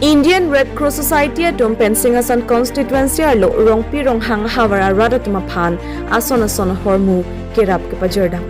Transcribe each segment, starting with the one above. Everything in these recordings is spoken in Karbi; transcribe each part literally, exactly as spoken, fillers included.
Indian Red Cross Society atum pen Singhason constituency arlo Rongpi Ronghang havar arat atum aphan ason ason ahormu kerap kepajordam.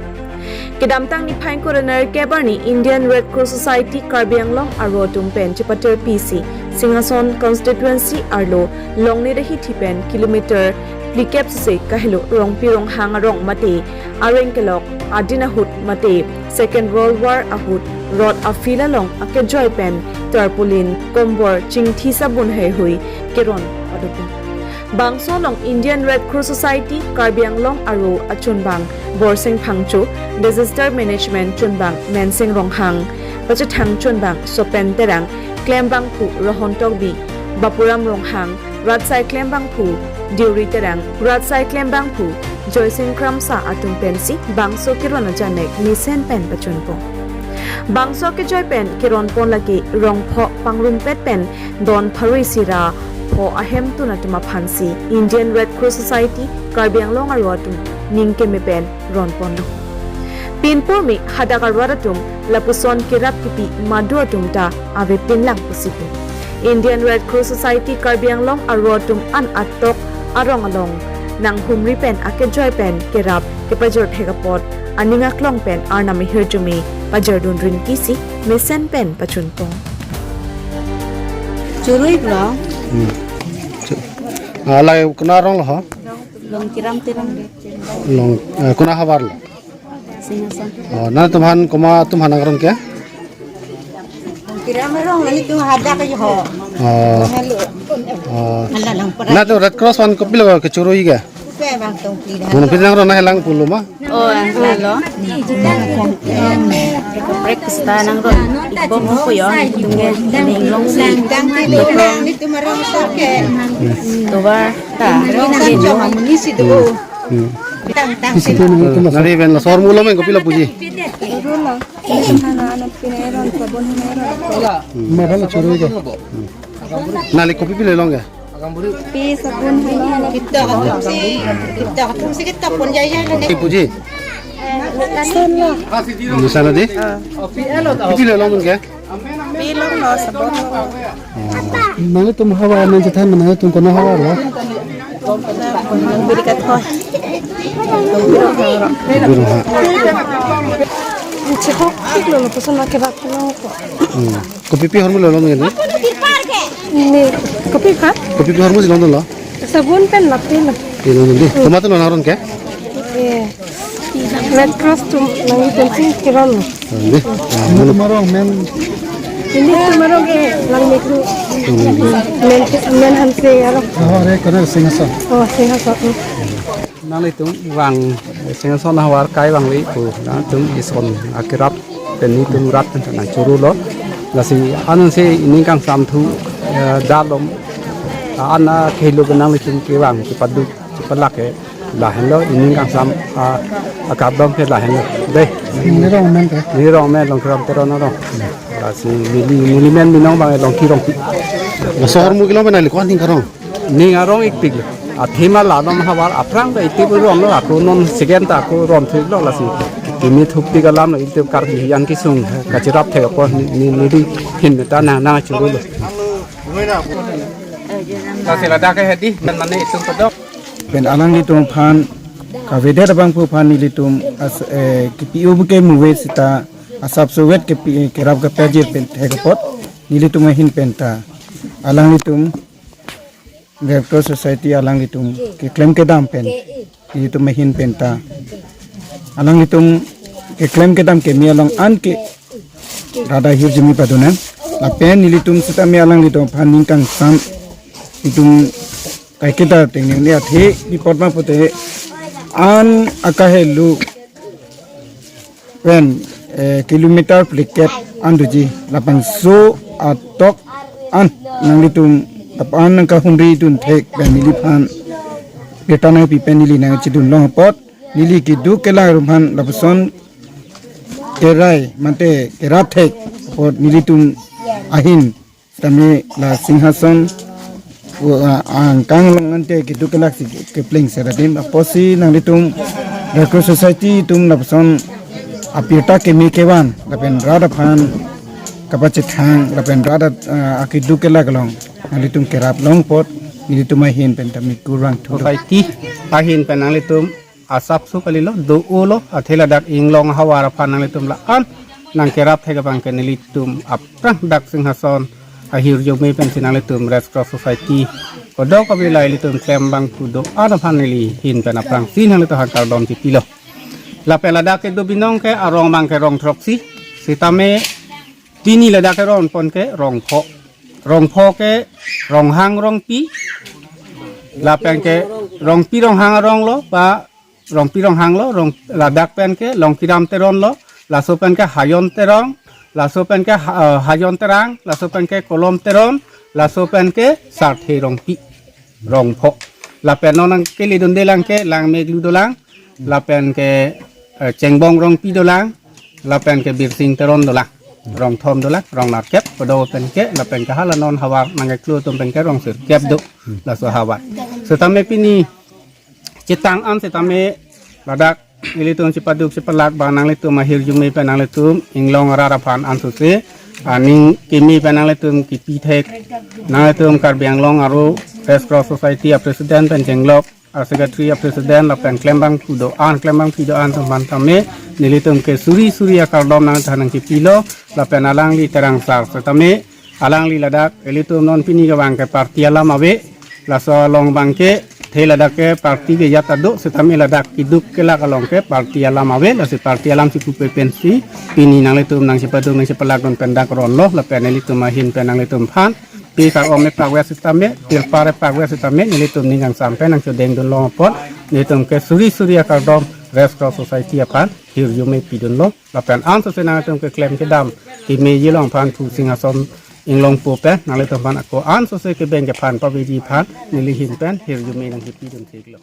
Kedamtang niphai ingkoi ra nerkep arni Indian Red Cross Society Karbi Anglong aro atum pen chepaterpi si Singhason constituency arlo Longnit ahithi pen kilometer phlikep sese kahelo Rongpi Ronghang arong mate areng kelok adin ahut mate Second World War ahut rot a-field along akejoi pen tarpaulin, kombor, chingthi, sabun heihui keron padopon. Bangso along Indian Red Cross Society Karbi Anglong aro achunbang Borsing Phangcho, Disaster Management chunbang Mensing Ronghang, pachethang chunbang Sopen Terang, klembangphu Rohon Tokbi, Bapuram Ronghang, rat asai klembangphu Deuri Terang, rat asai klembangphu Joysing Kramsa atum pensi bangso keron ajanek mesen pen pachunpon. Bangso akejoi pen keronpon lake rongpho pangrumpet pen don pharo isi ra pho ahemtun atum aphansi Indian Red Cross Society Karbi Anglong aro atum ning keme pen ronponlo. Pinpur me hadak arat atum lapuson kerap kipi madu atum ta avepinlang pusi pu. Indian Red Cross Society Karbi Anglong aro atum an atok arong along nanghumri pen akejoi pen kerap kepajor thek apot aning aklong pen Arnam ahirjume pajordun rinki si mesen pen pachunpon. Churui blo. Hmm. Chu-, ah, lai kona arong lo ho? Long Kiram Terang. Long, eh, kona havar lo? Singhason. Oh, nangtum aphan komat atum aphan nangrong ke? Kiram arong lali tu hadak ajo ho. Oh. Halo. Oh. Ala lang para. Nangtum Red Cross aphan kopilo kechurui ke? Pe bang tong pida. Mano pida nangrong nanghelang pulo ma? Oh, halo. Breakfast ta nangrong. Bom ko yo. Tungge. Ning long si. Tang ti lang ni tumarong sa ke. Tovar ta. Rong sa jo ma munisi do. Hmm. Tang tang. Nari pen la sor mulo men kopilo puji. Churu lo. Hana anat pine ron sabun hana ron. Hmm. Ma hana churu ke. Hmm. Nali kopi pilo long ke? Pi sabun hana. Kitok atum si, kitok atum si kitok pon jai jai lo. Kopi puji. Sun lo. Musa nadi? Kopi pilo long ke? Pi long lo sabun lo. Nangtum havar amen chethan ma nangtum kono havar lo? Biri kat ho. Biro ha. Chehok tik lo lo puson ma kebak lo ko. Hmm. Kopi pi ahormu lo long ni? Ne, kopi pha? Kopi pi ahormu si longdunlo? Sabun pen lapen lo. Ye longdun di. Komat atum nangrong ke? Eh, Red Cross atum nangtum si keron lo. Di. Ah, mano? Tumarong men. Ini tumarong ke lang mikru. Hmm. Men, men Hanse aro. Oh, re kena Singhason. Oh, Singhason. Hmm. Nanglitum vang, eh, Singhason havar kai vangve pu, nangtum ison akerap pen nelitum rat pen nangchuru lo. Lasi ansi ining kangsam thu, eh, dalom, ah, an akehelo pen nanglitum kevang, kepaduk, kepalak ke lahenlo, ining kangsam, ah, akardom ke lahenlo. Dei. Neli rong men ke? Neli rong men, Long Kiram Terang arong. Lasi neli, neli men binong bang Long Kirongpi. Laso ahormu kelong pen nangli ko-an ning karong? Ning arong ikpik lo. Athema la non havar aphrang ta iti pu rong lo, ako non second ta ako ron thik lo lasi. Kimi thuk tik alam lo, itum Karbi hian kesung kacherap thek apot ni, ni, neli ahin ta nang, nangchuru lo. Lasi ladak ke hedi, men mane itum pedok. Pen alanglitum aphan, kavedet abangphu aphan nelitum as, eh, kipi-u ke muve seta asap suvet kipi, kerap kepajir pen thek apot, nelitum ahin pen ta. Alanglitum Red Cross Society alanglitum keklem kedam pen, nelitum ahin pen ta. Alanglitum keklem kedam keme along an ke rat ahirjume padunang. Lapen nelitum sitame alanglitum aphan ning kangsam itum kaiketa tengneng ni athe report ma pute an akahelo pen, eh, kilometer phlikep an doji labangso atok an nanglitum lapu-an nangkahumri dun thek pen neliphan birta nangpi pen neli nangchedun long apot neli keduk kelak atum aphan lapuson kerai mate kerap thek apot nelitum ahin tame la Singhason, uh, angkang along ante keduk kelak si kepleng seradim apotsi nanglitum Red Cross Society atum lapuson apirta keme kevan lapen rat aphan kapachethang lapen rat, ah, akeduk kelak along nanglitum kerap long apot nelitum ahin pen tame kurvangthulo. Society ahin pen nanglitum asapso kalilo, do-olo, athe ladak inglong ahavar aphan nanglitum la-an nangkerap thek abang ke nelitum aphrang dak Singhason ahirjume pensi nanglitum Red Cross Society kodok kave la ilitum klembangphu do-an aphan neli ahin pen aphrangsi nanglitum aphan kardom chipilo. Lapen ladak kedo binong ke arong abang ke rong throksi, sitame pini ladak keron pon ke rong pho. Rong pho ke Ronghang Rongpi, lapen ke Rongpi Ronghang arong lo, ba Rongpi Ronghang lo, rong ladak pen ke Longkiram Teron lo, laso pen ke Hayon Terong, laso pen ke Ha-, eh, Hayon Terang, laso pen ke Kolom Teron, laso pen ke Sarthe Rongpi, rong pho. Lapen non nangkele dunde lang ke Langmeglu dolang, lapen ke, eh, Chengbong Rongpi dolang, lapen ke Birsing Teron dolang. Rong thom dolang, rong nerkep, kedo pen ke, lapen ke hala non havar nangkeklo atum pen ke rong sirkep do, laso havar. Sitame pini chetang an sitame ladak ilitum chepaduk chepalak abang nanglitum ahirjume pen nanglitum inglong arat aphan ansose aning kimi pen nanglitum kipi thek, nanglitum Karbi Anglong aro Red Cross Society a president pen chenglok, a secretary, a president lapen klembangphu do-an, klembangpi do-an atum aphan tame nelitum ke suri suri akardom nangthan nangkipilo. Lapen alangli Terang sar sitame alangli ladak ilitum non pini kevang ke party alam ave, laso along abang ke athe ladak ke party ke jat ado, sitame ladak keduk kelak along ke party alam ave, lasi party alam si pupe pensi pini nanglitum nangchepaduk nangchepalak dun pen dak ronlo, lapen nelitum ahin pen nanglitum aphan pi kar-om epak ave sitame, pirpar epak ave sitame nelitum ning kangsam pen nangchodeng dun long apot nelitum ke suri suri akardom Red Cross Society aphan hirjume pidunlo. Lapen ansose nangtum keklem kedam kemeji along aphan thu Singhason inglongpo pen nanglitum aphan ako ansose kebeng kephan paveji aphan neli ahin pen hirjume nangkipidun theklo.